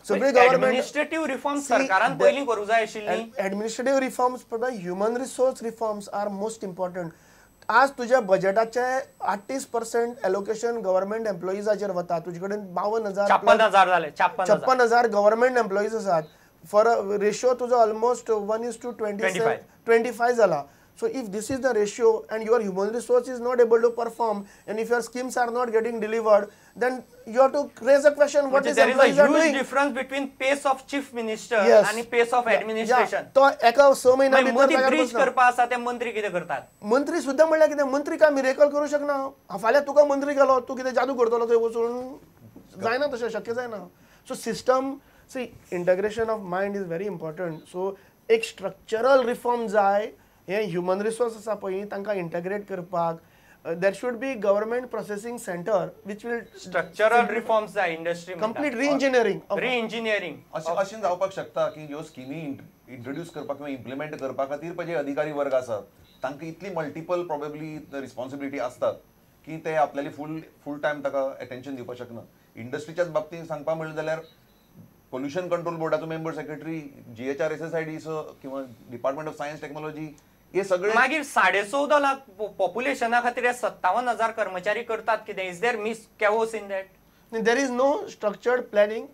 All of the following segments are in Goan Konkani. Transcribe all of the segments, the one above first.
सगळे गव्हर्नमेंट ऍडमिनिस्ट्रेटिव्ह रिफॉर्म सरकारान पयलीं करूंक जाय आशिल्ली. Administrative reforms, human resource reforms are most important. आज तुज्या बजेटाचे 38% एलोकेशन गव्हर्नमेंट एम्प्लॉईजाचेर वता. तुजे कडेन 52,000 56,000 जाले, 56,000 गव्हर्नमेंट एम्प्लॉईज आसात. फॉर रेशियो तुजो ऑलमोस्ट 1:25 जाला. So if this is the ratio and your human resource is not able to perform and if your schemes are not getting delivered, then you have to raise a question what is there is a huge difference between pace of chief minister आणि पेस ऑफ ऍडमिनिस्ट्रेशन. तो एका 6 महिन्या भितर ब्रिज करपा आसा ते मंत्री कितें करतात? मंत्री सुद्दां म्हणल्यार कितें, मंत्री काय मिरेकल करूं शकना. फाल्यां तुका मंत्री केलो, तूं कितें जादू करतलो थंय वचून? जायना, तशें शक्य जायना. So system, see, integration of mind is very important. So एक स्ट्रक्चरल रिफॉर्म जाय. हे ह्युमन रिसोर्स आसा पळय तांकां इंटग्रेट करपाक there should be government processing centre which will structural reforms जाय इंडस्ट्री कंप्लीट रिइंजिनियरींग. रिइंजिनियरींग अशें जावपाक शकता की ह्यो स्किमी इंट्रोड्यूस करपाक किंवा इम्प्लिमेंट करपा खातीर पळय जे अधिकारी वर्ग आसात तांकां इतली मल्टिपल प्रॉबेबली रिस्पॉन्सिबिलिटी आसतात की ते आपल्याली फूल टायम ताका अटेन्शन दिवपाक शकना. इंडस्ट्रीच्याच बाबतींत सांगपा म्हणलें जाल्यार पोल्युशन कंट्रोल बोर्डाचो मेंबर सेक्रेटरी, GHRSSID किंवा डिपार्टमेंट ऑफ सायन्स टेक्नॉलॉजी, हे सगळे मागीर 14.5 लाख पॉप्युलेशना खातीर 57,000 कर्मचारी करतात कितें? Is there miss chaos in that? There is no structured planning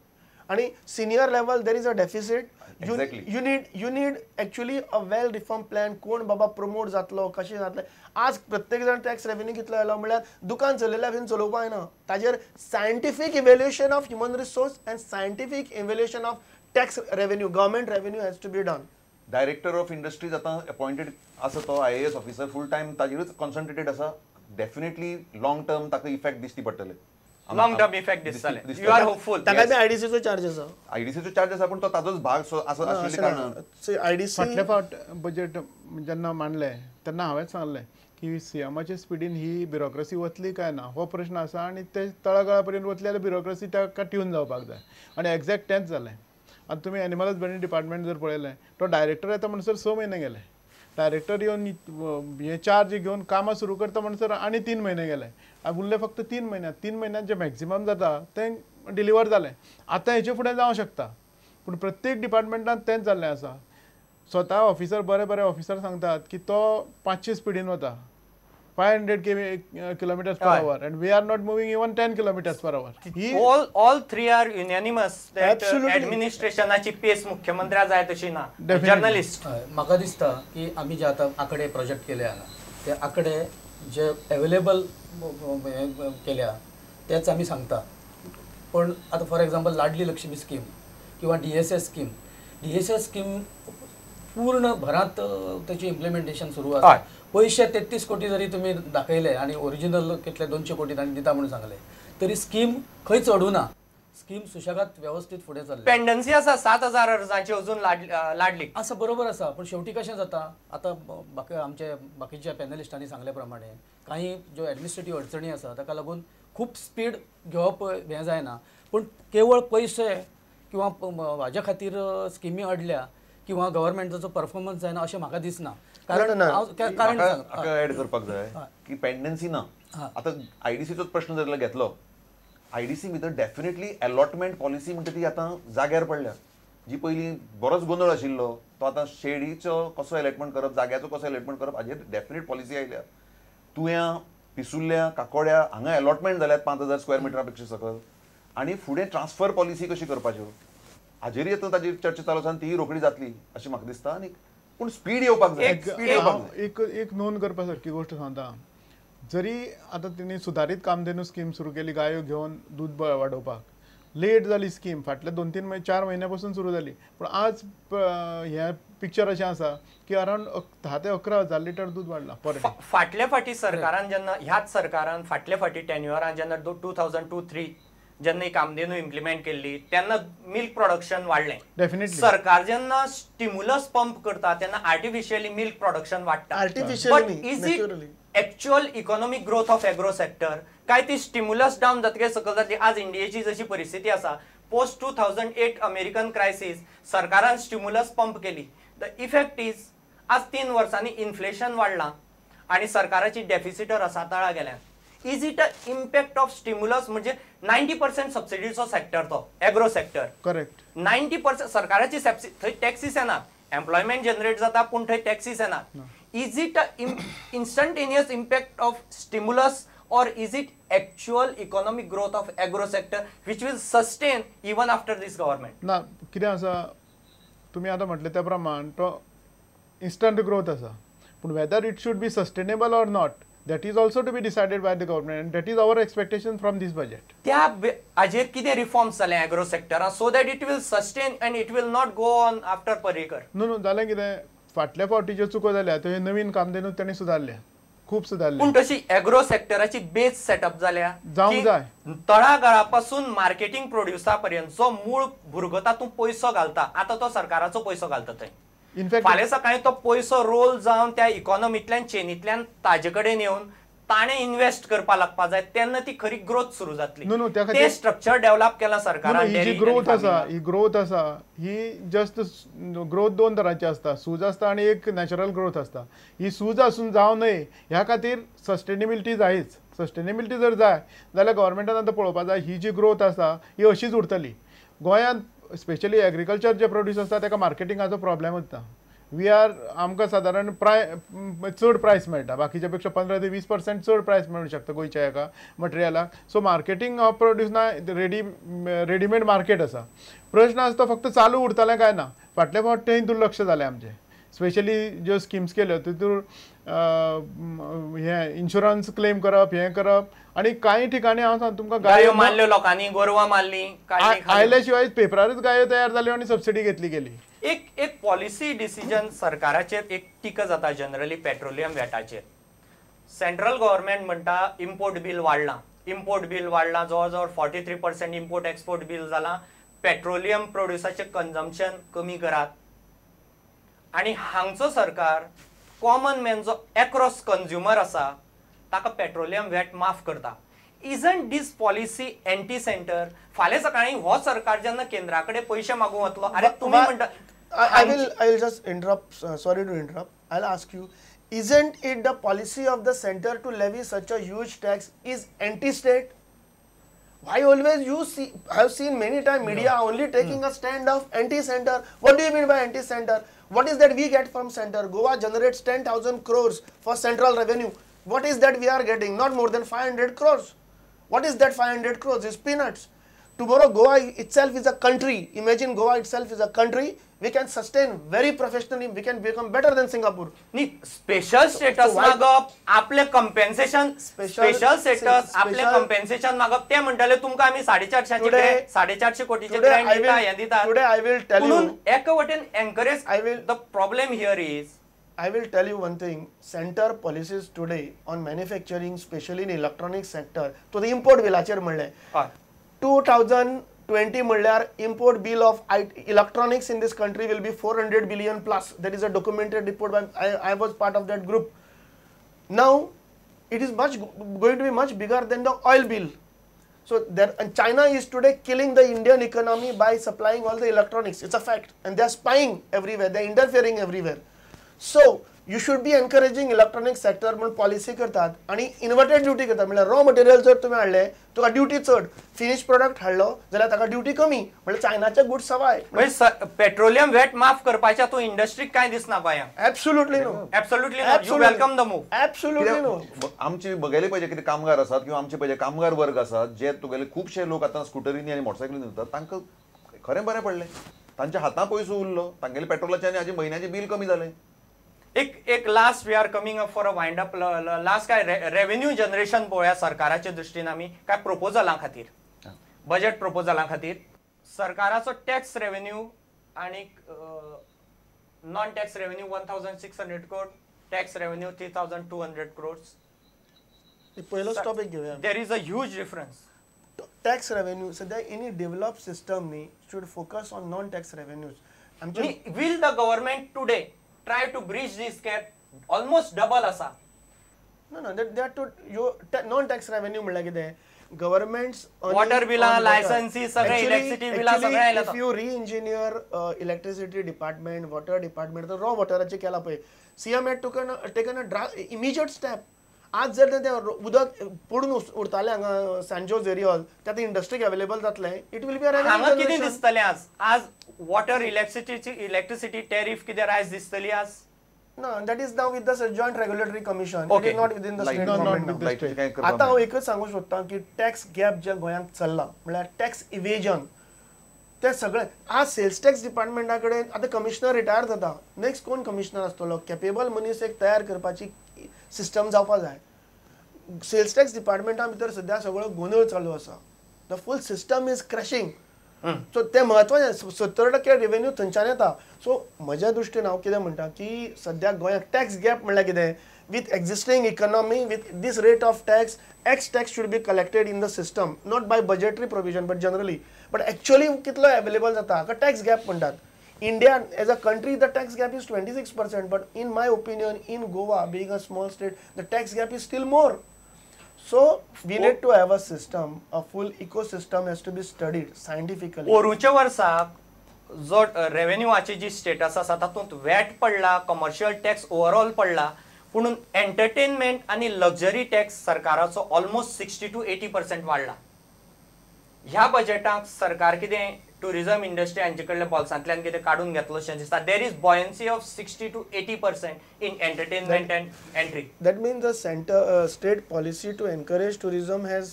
आणि senior level there is a deficit. You need actually a well reform plan. कोण बाबा प्रमोट जातलो, कशें जातलें? आज प्रत्येक जाण टॅक्स रेवेन्यू कितलो आयलो म्हणल्यार दुकान चलयल्या बीन चलोवपाक जायना. ताजेर scientific evaluation of human resource and scientific evaluation of tax revenue, government revenue has to be done. Director of industries आतां अपॉइंटेड आसा तो IAS officer full time ताजेरूच कॉन्सन्ट्रेटेड आसा. डेफिनेटली लॉंग टर्म ताका इफेक्ट दिश्टी पडटले. लॉंग टर्म इफेक्ट दिसतले. You are hopeful. ताका बी आयडीसीचो चार्ज आसा. आयडीसीचो चार्ज आसा पूण तो ताजोच भाग आसा आशिल्ल्या कारणान आयडीसी फाटल्या फावट बजेट जेन्ना मांडलें तेन्ना हांवें सांगलें की सीएमाच्या स्पिडीन ही ब्युरोक्रसी वतली काय ना हो प्रश्न आसा आनी ते तळागाळा पर्यंत वतली जाल्यार ब्युरोक्रसी ताका ट्यून जावपाक जाय आनी एग्जॅक्ट तेंच जालें. आतां तुमी एनिमल हजबंडरी डिपार्टमेंट जर पळयलें तो डायरेक्टर येता म्हणसर 6 म्हयने गेले. डायरेक्टर येवन हे चार्ज घेवन कामां सुरू करता म्हणसर आनी 3 म्हयने गेले. उरले फक्त 3 म्हयन्यात. 3 म्हयन्यात जे मॅक्झिमम जाता तें डिलिव्हर जालें. आतां हेचे फुडें जावं शकता पूण प्रत्येक डिपार्टमेंटान तेंच जाल्लें आसा. स्वता ऑफिसर बरे बरे ऑफिसर सांगतात की तो 500 स्पिडीन वता, 500 kilometers per hour, and we are not moving even 10 kilometers per hour. All three are unanimous that administrationाची पेस मुख्यमंत्र्या जाय तशी ना. जर्नलिस्ट म्हाका दिसता की आमी जे आतां आंकडे प्रोजेक्ट केले हांगा ते आंकडे जे अवेलेबल केल्या तेच आमी सांगता. पण आतां for example Ladli Lakshmi scheme किंवा DSS scheme, DSS scheme पूर्ण भरांत त्याची इम्प्लिमेंटेशन सुरू आसा. पयशे 33 कोटी जरी तुमी दाखयले आनी ओरिजिनल कितले 200 कोटी तांणी दिता म्हणून सांगले तरी स्कीम खंयच अडूना. स्कीम सुशेगाद व्यवस्थीत फुडें चल्ली. पेंडन्सी आसा 7,000 अर्जांची अजून लाडली आसा, बरोबर आसा. पूण शेवटी कशें जाता आतां बाकी आमचे बाकीच्या पॅनलिस्टांनी सांगल्या प्रमाणे काही ज्यो एडमिनिस्ट्रेटीव अडचणी आसा ताका लागून खूब स्पीड घेवप हें जायना. पूण केवळ पयशे किंवा हाज्या खातीर स्किमी अडल्या किंवा गव्हर्मेंटाचो परफॉर्मन्स जायना अशें म्हाका दिसना. कारण कारण एड करपाक जाय की पेंडन्सी ना. आतां आयडीसीचोच प्रश्न जर घेतलो, आयडीसी भितर डेफिनेटली अलॉटमेंट पॉलिसी म्हणटा ती आतां जाग्यार पडल्या. जी पयलीं बरोच गोंदळ आशिल्लो तो आतां शेडीचो कसो अलॉटमेंट करप, जाग्याचो कसो अलॉटमेंट करप हाजेर डेफिनेट पॉलिसी आयल्या. तुयां, पिसुर्ल्या, काकोड्या हांगा अलॉटमेंट जाल्यात 5,000 स्क्वेअर मिटरा पेक्षा सकयल. आनी फुडें ट्रान्सफर पॉलिसी कशी करपाच्यो हाजेर आतां ताजेर चर्चा चालू आसा आनी ती रोखडी जातली अशें म्हाका दिसता. आनी पूण स्पीड येवपाक जाय. एक एक नोंद करपा सारकी गोश्ट सांगता, जरी आतां तेणी सुदारीत कामधेनू स्कीम सुरू केली गायो घेवन दूद वाडोवपाक, लेट जाली स्कीम, फाटले 2-3 महिने 4 म्हयन्या पासून सुरू जाली, पूण आज हें पिक्चर अशें आसा की अरावंड 10 ते 11 हजार लिटर दूद वाडलां पर डे. फाटले फाटी सरकारान जेन्ना, ह्याच सरकारान फाटले फाटी टेन्युअरान जेन्ना 2002-03 जेन्ना कामधेनू इम्प्लिमेंट केल्ली तेन्ना मिल्क प्रोडक्शन वाडलें. डेफिनेटली सरकार जेन्ना स्टिम्युलस पंप करता तेन्ना आर्टिफिशियली मिल्क प्रोडक्शन वाडटा. Artificially is it actual economic growth of agro sector काय ती स्टिम्युलस डावन जातकीर सकयल जातली? आज इंडियेची जशी परिस्थिती आसा, पोस्ट 2008 अमेरिकन क्रायसीस सरकारान स्टिम्युलस पंप केली, the effect is आज 3 वर्सांनी इन्फ्लेशन वाडलां आनी सरकाराची डेफिसिटर आसा तळा गेल्यान. Is it a impact of stimulus? म्हणजे 90% सबसिडीचो सेक्टर तो एग्रो सेक्टर. करेक्ट. 90% सरकाराची सबसिडी, थंय टॅक्सीस येना, एम्प्लॉयमेंट जनरेट जाता पूण थंय टॅक्सीस येना. Is it a instantaneous impact of stimulus or is it actual economic growth of agro sector which will sustain even after this government? ना, कितें आसा, तुमी आतां म्हटलें त्या प्रमाण तो इन्स्टंट ग्रोथ आसा, पूण whether it should be sustainable or not, that is also to be decided by the government, and that is our expectation from this budget. त्या हाजेर कितें रिफॉर्म्स जाले agro सेक्टरान so that it will sustain and it will not go on after Parrikar? न्हू न्हू, जालें कितें, फाटल्या फावटी ज्यो चुको जाल्या त्यो नवीन कामधेनूत तांणी सुदारल्या, खूब सुदारल्या. पूण तशी एग्रो सेक्टराची बेस सेटअप जाल्या जावंक जाय. तळागाळा पासून मार्केटिंग प्रोड्युसा पर्यंत जो मूळ भुरगो तातूंत पयसो घालता, आतां तो सरकाराचो पयसो घालता थंय. इनफॅक्ट फाल्यां सकाळी तो पयसो रोल जावन त्या इकॉनॉमींतल्यान चेनींतल्यान ताजे कडेन येवन ताणें इन्व्हेस्ट करपाक लागपा जाय, तेन्ना ती खरी ग्रोथ सुरू जातली. न्हू न्हू, त्या ते खातीर स्ट्रक्चर डेव्हलप केलां सरकारान. ही जी ग्रोथ आसा, ही ग्रोथ आसा ही जस्ट ग्रोथ दोन तरांची आसता, सूज आसता आनी एक नॅचरल ग्रोथ आसता. ही सूज आसून जावं न्हय ह्या खातीर सस्टेनेबिलिटी जायच. सस्टेनेबिलिटी जर जाय जाल्यार गव्हर्मेंटान आतां पळोवपा जाय ही जी ग्रोथ आसा ही अशीच उरतली. गोंयांत स्पेशली एग्रीकल्चर जे प्रोड्यूस आसता ताका मार्केटिंगाचो प्रॉब्लेमच ना. We are आमकां सादारण चड प्रायस मेळटा, बाकीच्या पेक्षा 15 ते 20% चड प्रायस मेळूंक शकता गोंयच्या हेका मटेरियलाक. सो मार्केटींग ऑफ प्रोड्यूस ना, रेडीमेड मार्केट आसा. प्रश्न आसा तो फक्त चालू उरतलें काय ना. फाटले फावट थंय दुर्लक्ष जालें आमचें. स्पेशली ज्यो स्किम्स केल्यो तितूर हें इन्शुरन्स क्लेम करप, हें करप, आनी कांय ठिकाणी हांव सांगता तुमकां गायो मारल्यो लोकांनी, गोरवां मारली, आयल्या शिवाय पेपरारूच गायो तयार जाल्यो आनी सबसिडी घेतली गेली. एक एक पॉलिसी डिसिजन सरकाराचेर एक टिका जाता जनरली पेट्रोलियम व्हॅटाचेर. सेंट्रल गव्हर्मेंट म्हणटा इम्पोर्ट बील वाडलां, इम्पोर्ट बील वाडलां, जवळ जवळ 43% इम्पोर्ट एक्सपोर्ट बील जालां, पेट्रोलियम प्रोड्युसाचें कन्जम्पशन कमी करात. आनी हांगचो सरकार कॉमन मॅन जो एक्रॉस कंज्युमर आसा ताका पेट्रोलियम व्हॅट माफ करता. Isn't this policy anti centre? फाल्यां सकाळीं हो सरकार जेन्ना केंद्रा कडेन पयशे मागूंक वतलो, अरे तुमी म्हणटा. I will just interrupt, sorry to interrupt. I'll ask you, isn't it the policy of the center to levy such a huge tax is anti-state? Why always you see, I have seen many times media only taking a stand of anti-center. What do you mean by anti-center? What is that we get from center? Goa generates 10,000 crores for central revenue. What is that we are getting? Not more than 500 crores. What is that 500 crores? It's peanuts. Tomorrow Goa itself is a country. Imagine Goa itself is a country. We can sustain very professionally. We can become better than Singapore. न्ही, स्पेशल स्टेटस मागप, आपले कम्पेन्सेशन, स्पेशल स्टेटस आपले कम्पेन्सेशन मागप, ते म्हणटाले तुमकां आमी 450 कोटीचे ग्रँट दिता, हें दिता. Today I will tell you, एका वटेन encourage, I will, the problem here is, I will tell you one thing. Center policies today on manufacturing, especially in electronic sector, to the import bill म्हणलें 2020 म्हणल्यार import bill of electronics in this country will be 400 billion plus. That is a documented report by I was part of that group. Now it is much going to be much bigger than the oil bill. So there, and China is today killing the Indian economy by supplying all the electronics. It's a fact, and they are spying everywhere. They are interfering everywhere. So you should be encouraging electronic sector म्हूण पॉलिसी करतात आनी इन्वर्टेड ड्युटी करतात. म्हणल्यार रॉ मटेरियल जर तुमी हाडलें तुका ड्युटी चड, फिनिश प्रोडक्ट हाडलो जाल्यार ताका ड्युटी कमी. म्हणल्यार चायनाचे गुड्स सवाय. म्हणजे पेट्रोलियम व्हॅट माफ करपाच्या तूं इंडस्ट्रीक कांय दिसना गोंयांत. Absolutely no. Absolutely no. You welcome the move. Absolutely no. आमची बघायला पाहिजे कितें कामगार आसात किंवा आमचे पळय कामगार वर्ग आसात जे तुगेले खुबशे लोक आतां स्कुटरींनी आनी मोटरसायकलींनी वतात, तांकां खरें बरें पडलें, तांच्या हातां पयसो उरलो, तांगेले पेट्रोलाचें आनी हाजें म्हयन्याचें बील कमी जालें. एक एक last we are coming up for a wind up. Last काय रेव्हेन्यू जनरेशन पळोवया सरकाराच्या दृश्टीन आमी काय प्रपोजलां खातीर, बजेट प्रपोजलां खातीर सरकाराचो टॅक्स रेव्हेन्यू आनी non tax revenue 1600 crore, tax revenue 3200 crores. पयलोच टॉपिक घेवया. There is a huge difference. Tax revenue सद्या एनी डेव्हलप सिस्टम न्ही should focus on non tax revenues. Will the government today try to bridge this gap? Almost double asa. No, no, that to your non-tax revenue म्हणल्यार कितें? Governments water bill, licenses, सगळे electricity bill सगळे आयला. If you re-engineer electricity department, water department, तर raw waterाचे केला पळय. CM had taken a immediate step. आज जर ते उदक पडून उरतालें हांगा सांजो एरियल ते आतां इंडस्ट्रीक अवेलेबल जातलें, it will be a हांगा कितें दिसतलें आज? आज वॉटर इलेक्ट्रिसिटी टॅरिफ कितें रायज दिसतली आज? ना, that is now with the joint regulatory commission, it is not within the state government. आतां हांव एकच सांगूंक सोदतां की टॅक्स गॅप जे गोंयांत चल्ला म्हळ्यार टॅक्स इवेजन ते सगळे आज सेल्स टॅक्स डिपार्टमेंटा कडेन आतां कमिशनर रिटायर जाता, नेक्स्ट कोण कमिशनर आसतलो? कॅपेबल मनीस एक तयार करपाची सिस्टम जावपा जाय. सेल्स टॅक्स डिपार्टमेंटा भितर सद्या सगळो गोंदळ चालू आसा, the full system is crashing. So तें म्हत्वाचें 70% रेवेन्यू थंयच्यान येता. सो म्हज्या दृश्टीन हांव कितें म्हणटा की सद्या गोंयांत टॅक्स गॅप म्हणल्यार कितें, with existing economy with this rate of tax, X tax should be collected in the system, not by budgetary provision but generally, but actually कितलो अवेलेबल जाता हाका टॅक्स गॅप म्हणटात. India as a country the tax gap is 26%, but in my opinion in Goa being a small state the tax gap is still more. So we need to have a system, a full ecosystem has to be studied scientifically. पोरूच्या वर्साक जो रेव्हेन्यूची जी स्टेटस आसा तातूंत वॅट पडला, कमर्शियल टॅक्स ओवरऑल पडला, पूण एंटरटेनमेंट आनी लक्झरी टॅक्स सरकाराचो ऑलमोस्ट 60 to 80% वाडला. ह्या बजेटाक सरकार कितें टुरिझम इंडस्ट्री हांचे कडल्या बोल्सांतल्यान कितें काडून घेतलो अशें दिसता. There is buoyancy of 60 to 80% in entertainment and entry. That means the centre state policy to encourage tourism has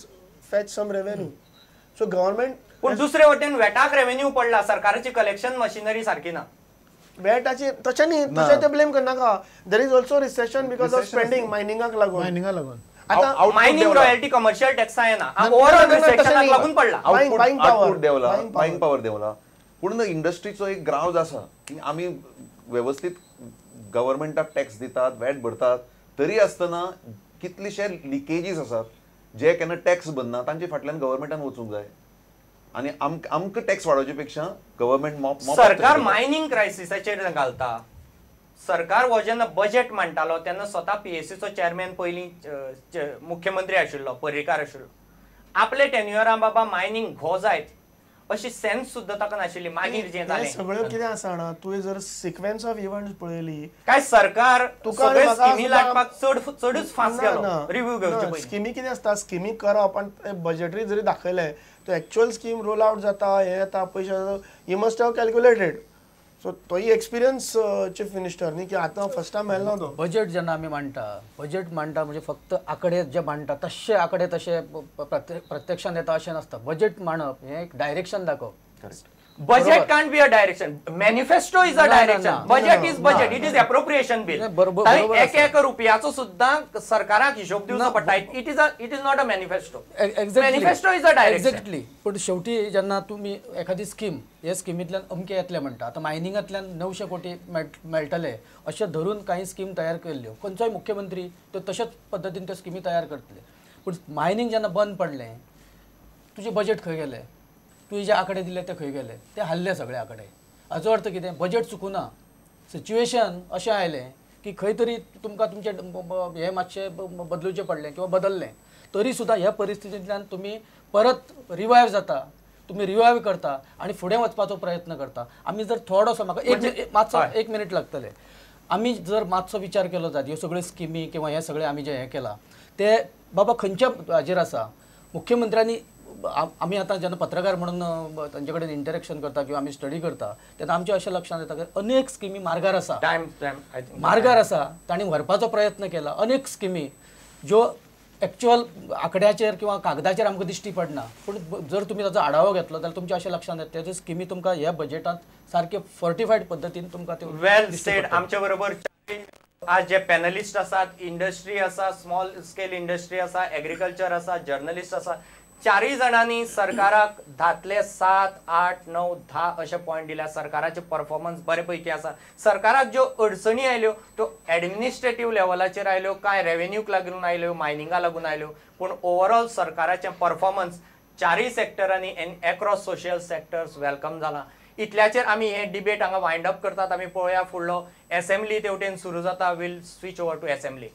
fetch some revenue. So government पूण दुसरे वटेन वॅटाक रेव्हेन्यू पडला, सरकाराची कलेक्शन मशिनरी सारकी ना. वॅटाची तशें न्ही, तशें ते ब्लेम करनाका. There is also recession because of spending मायनिंगाक लागून, मायनिंगाक लागून मायनिंग रॉयल्टी कमर्शियल टॅक्सा येना, ओवरऑल रिसेशनाक लागून पडला. आउटपुट देंवला, बायिंग पावर देंवला, पूण इंडस्ट्रीचो एक ग्रावज आसा की आमी वेवस्थीत गव्हर्मेंटाक टॅक्स दितात, वॅट भरतात, तरी आसतना कितलेशे लिकेजीस आसात जे केन्ना टॅक्स भरना तांचे फाटल्यान गव्हर्मेंटान वचूंक जाय. आनी आमकां टॅक्स वाडोवचे पेक्षा गव्हर्मेंट सरकार मायनिंग क्रायसिसाचेर घालता. सरकार हो जेन्ना बजेट मांडटालो तेन्ना स्वता पीएसीचो चेअरमॅन पयलीं मुख्यमंत्री आशिल्लो, पर्रीकार आशिल्लो. आपले टेन्युअरान बाबा मायनिंग घो जायत अशी सेन्स सुद्दां ताका नाशिल्ली. मागीर जें जालें सगळें कितें आसा ना, तुवें जर सिक्वेन्स ऑफ इव्हेंट्स पळयली काय सरकार तुका स्किमी लाटपाक चडूच फास्ट गेलो. रिव्यू घेवचे पयलीं स्किमी कितें आसता, स्किमी करप आनी बजेटरी जरी दाखयलें तो एक्चुअल स्कीम रोल आवट जाता, हें येता पयशे, you must have calculated. So तोय एक्सपिरियन्स चीफ मिनिस्टर न्ही की आतां फर्स्ट टायम मेळना तो. बजेट जेन्ना आमी मांडटा, बजेट मांडटा म्हणजे फक्त आंकडे जे मांडटा तशे आंकडे तशे प्रत्यक्षान येता अशें नासता. बजेट मांडप हें एक डायरेक्शन दाखोवप. Budget can't be a direction. Manifesto is a direction. Budget is budget. It is appropriation bill. एक एक रुपयाचो सुद्दां सरकाराक हिशोब दिवचो पडटा. It is not a manifesto. Manifesto is a direction. Exactly. पूण शेवटी जेन्ना तुमी एखादी स्कीम, हे स्किमींतल्यान अमके येतले म्हणटा, आतां मायनिंगांतल्यान 900 कोटी मेळटले अशें धरून कांय स्कीम तयार केल्ल्यो, खंयचोय मुख्यमंत्री त्यो तशेच पद्दतीन त्यो स्किमी तयार करतले. पूण मायनिंग जेन्ना बंद पडलें, तुजें बजेट खंय गेलें? तुवें जे आंकडे दिले ते खंय गेले? ते हाल्ले सगळे आंकडे. हाचो अर्थ कितें, बजेट चुकुना, सिच्युएशन अशें आयलें की खंय तरी तुमकां तुमचें हें मातशें बदलुचें पडलें किंवा बदललें, तरी सुद्दां ह्या परिस्थितींतल्यान तुमी परत रिवायव जाता, तुमी रिवायव करता आनी फुडें वचपाचो प्रयत्न करता. आमी जर थोडोसो, म्हाका एक मातसो एक मिनीट लागतलें, आमी जर मातसो विचार केलो जायत ह्यो सगळ्यो स्किमी किंवा हें सगळें आमी जें हें केलां ते बाबा खंयच्या हाजेर आसा. मुख्यमंत्र्यांनी, आमी आतां जेन्ना पत्रकार म्हणून तांचे कडेन इंटरेक्शन करता किंवा आमी स्टडी करता तेन्ना आमच्या अशें लक्षांत येता की अनेक स्किमी मार्गार आसा, मार्गार आसा, तांणी व्हरपाचो प्रयत्न केला. अनेक स्किमी ज्यो एक्चुअल आंकड्याचेर किंवा कागदाचेर आमकां दिश्टी पडना, पूण जर तुमी ताचो आढावो घेतलो जाल्यार तुमच्या अशें लक्षांत येता त्यो स्किमी तुमकां ह्या बजेटांत सारके फोर्टिफायड पद्दतीन तुमकां त्यो. वेल सेड. आमच्या बरोबर आज जे पॅनलिस्ट आसात, इंडस्ट्री आसा, स्मॉल स्केल इंडस्ट्री आसा, एग्रीकल्चर आसा, जर्नलिस्ट आसा, चारय जाणांनी सरकाराक 10 7 8 9 10 अशे पॉयंट दिल्या. सरकाराचे परफॉर्मन्स बरे पैकी आसा. सरकाराक ज्यो अडचणी आयल्यो त्यो एडमिनिस्ट्रेटीव लेवलाचेर आयल्यो, कांय रेव्हेन्यूक लागून आयल्यो, मायनिंगा लागून आयल्यो, पूण ओवरऑल सरकाराचें performance चारय सेक्टरांनी and across social sectors welcome जाला. इतल्याचेर आमी हे डिबेट हांगा वायंड अप करतात. आमी पळोवया फुडलो एसेंब्ली तेवटेन सुरू जाता. Will switch over to assembly.